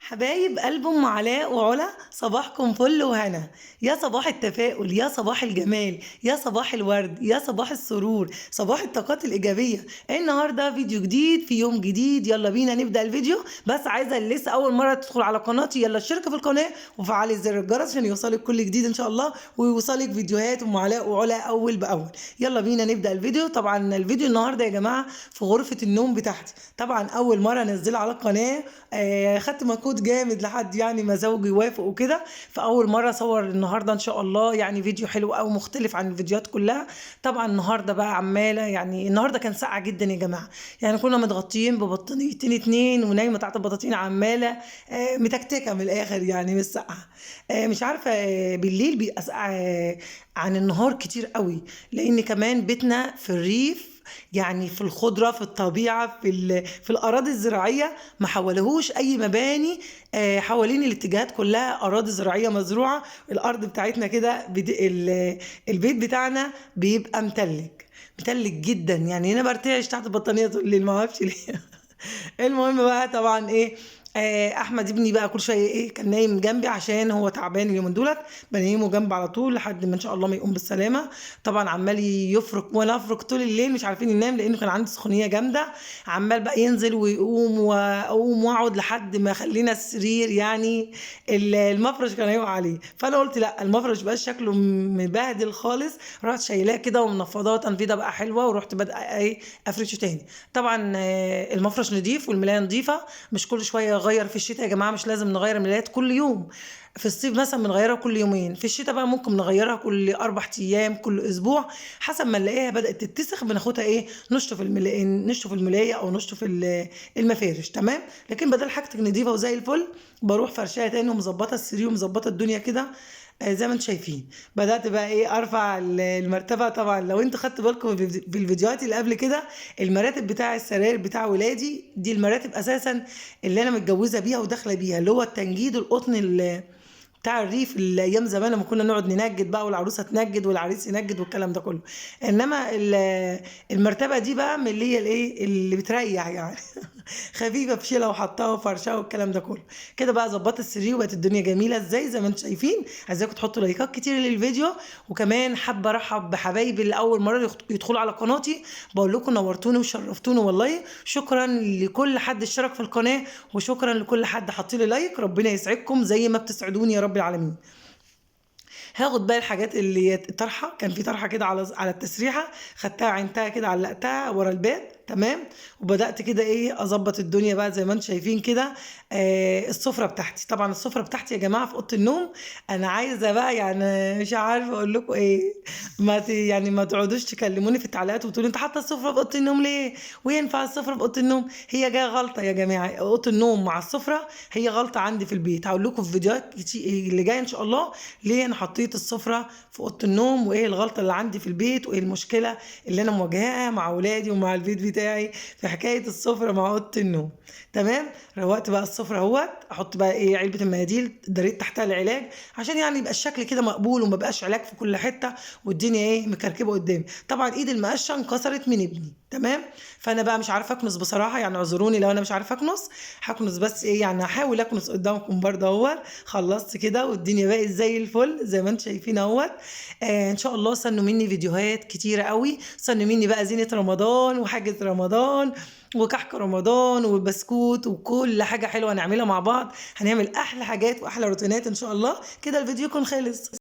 حبايب قلب ام علاء وعلا، صباحكم فل وهنا. يا صباح التفاؤل، يا صباح الجمال، يا صباح الورد، يا صباح السرور، صباح الطاقات الايجابية. النهارده فيديو جديد في يوم جديد، يلا بينا نبدا الفيديو. بس عايزه اللي لسه اول مرة تدخل على قناتي يلا اشترك في القناة وفعلي زر الجرس عشان يوصلك كل جديد ان شاء الله، ويوصلك فيديوهات ام علاء وعلا اول باول. يلا بينا نبدا الفيديو. طبعا الفيديو النهارده يا جماعة في غرفة النوم بتاعتي، طبعا اول مرة انزلها على القناة. خدت مجهود جامد لحد يعني ما زوجي يوافق وكده، فاول مرة اصور النهارده ان شاء الله يعني فيديو حلو او مختلف عن الفيديوهات كلها. طبعا النهارده بقى عماله، يعني النهارده كان ساقعه جدا يا جماعة، يعني كنا متغطيين ببطانيتين اتنين ونايمه تحت البطاطين عماله متكتكه من الاخر، يعني مش ساقعه. مش عارفه، بالليل بيبقى ساقعه عن النهار كتير قوي، لان كمان بيتنا في الريف، يعني في الخضرة، في الطبيعة، في الأراضي الزراعية، ما حولهوش أي مباني، حوالين الاتجاهات كلها أراضي زراعية مزروعة. الأرض بتاعتنا كده، البيت بتاعنا بيبقى متلج متلج جدا، يعني أنا برتعش تحت البطانية طول الليل، ما أعرفش ليه. المهم بقى طبعا إيه، احمد ابني بقى كل شوية ايه كان نايم جنبي عشان هو تعبان اليومين دولت، بنيمه جنبي على طول لحد ما ان شاء الله ما يقوم بالسلامة. طبعا عمال يفرك وانا افرك طول الليل، مش عارفين ننام لانه كان عنده سخونيه جامدة، عمال بقى ينزل ويقوم واقوم واقعد لحد ما خلينا السرير يعني المفرش كان هيقع عليه. فانا قلت لا المفرش بقى شكله مبهدل خالص، رحت شايلاه كده ومنفضاه تنفيضه بقى حلوة، ورحت بادئه ايه افرشه تاني. طبعا المفرش نضيف والملايه نضيفه، مش كل شوية غير في الشتاء يا جماعة، مش لازم نغير الملايات كل يوم. في الصيف مثلا بنغيرها كل يومين، في الشتاء بقى ممكن نغيرها كل 4 ايام، كل اسبوع، حسب ما نلاقيها بدات تتسخ بناخدها ايه نشطف الملايه، نشطف الملايه او نشطف المفارش، تمام. لكن بدل حاجتك نضيفه وزي الفل، بروح فرشاها تاني ومظبطه السرير ومظبطه الدنيا كده، زي ما انتم شايفين. بدات بقى ايه ارفع المرتبة. طبعا لو انتوا خدتوا بالكم في الفيديوهات اللي قبل كده، المراتب بتاع السراير بتاع ولادي دي المراتب اساسا اللي انا متجوزة بيها وداخله بيها، اللي هو التنجيد القطن بتاع الريف اللي ايام زمان لما كنا نقعد ننجد بقى، والعروسه تنجد والعريس ينجد والكلام ده كله. انما المرتبة دي بقى من اللي هي الايه اللي بتريح يعني خفيفة في شيلها وحطها وفرشها والكلام ده كله. كده بقى ظبطت السرير وبقت الدنيا جميلة ازاي زي ما انتم شايفين. عايزاكم تحطوا لايكات كتير للفيديو، وكمان حابة ارحب بحبايبي اللي اول مرة يدخلوا على قناتي، بقول لكم نورتوني وشرفتوني والله. شكرا لكل حد اشترك في القناة، وشكرا لكل حد حط لي like، ربنا يسعدكم زي ما بتسعدوني يا رب العالمين. هاخد بقى الحاجات اللي هي الطرحة، كان في طرحه كده على التسريحه، خدتها عينتها كده علقتها ورا الباب، تمام. وبدات كده ايه اظبط الدنيا بقى زي ما انتم شايفين كده. السفرة بتاعتي، طبعا السفرة بتاعتي يا جماعة في اوضة النوم، انا عايزه بقى يعني مش عارفه اقول لكم ايه، ما يعني ما تقعدوش تكلموني في التعليقات وتقولوا انت حاطه السفرة في اوضة النوم ليه، وينفع السفرة في اوضة النوم؟ هي جاية غلطه يا جماعة، اوضة النوم مع السفرة هي غلطه عندي في البيت. هقول لكم في فيديوهات كتير اللي جاية ان شاء الله ليه انا حطيت السفرة في اوضة النوم، وايه الغلطة اللي عندي في البيت، وايه المشكلة اللي انا مواجهاها مع اولادي ومع البيت بتاعي في حكاية السفرة مع اوضة النوم. تمام، روقت بقى السفرة اهوت، احط بقى ايه علبة المناديل دريت تحتها العلاج عشان يعني يبقى الشكل كده مقبول وما بقاش علاج في كل حتة والدنيا ايه مكركبه قدامي. طبعا ايد المقشه انكسرت من ابني، تمام. فانا بقى مش عارفه اكنس بصراحة، يعني اعذروني لو انا مش عارفه اكنس، هكنس بس ايه يعني هحاول اكنس قدامكم برده اهوت. خلصت كده والدنيا بقت زي الفل زي ما انتم شايفين اهوت. ان شاء الله استنوا مني فيديوهات كتيرة قوي، استنوا مني بقى زينة رمضان وحاجه رمضان وكحك رمضان والبسكوت وكل حاجة حلوة نعملها مع بعض، هنعمل احلى حاجات واحلى روتينات ان شاء الله. كده الفيديو يكون خلص.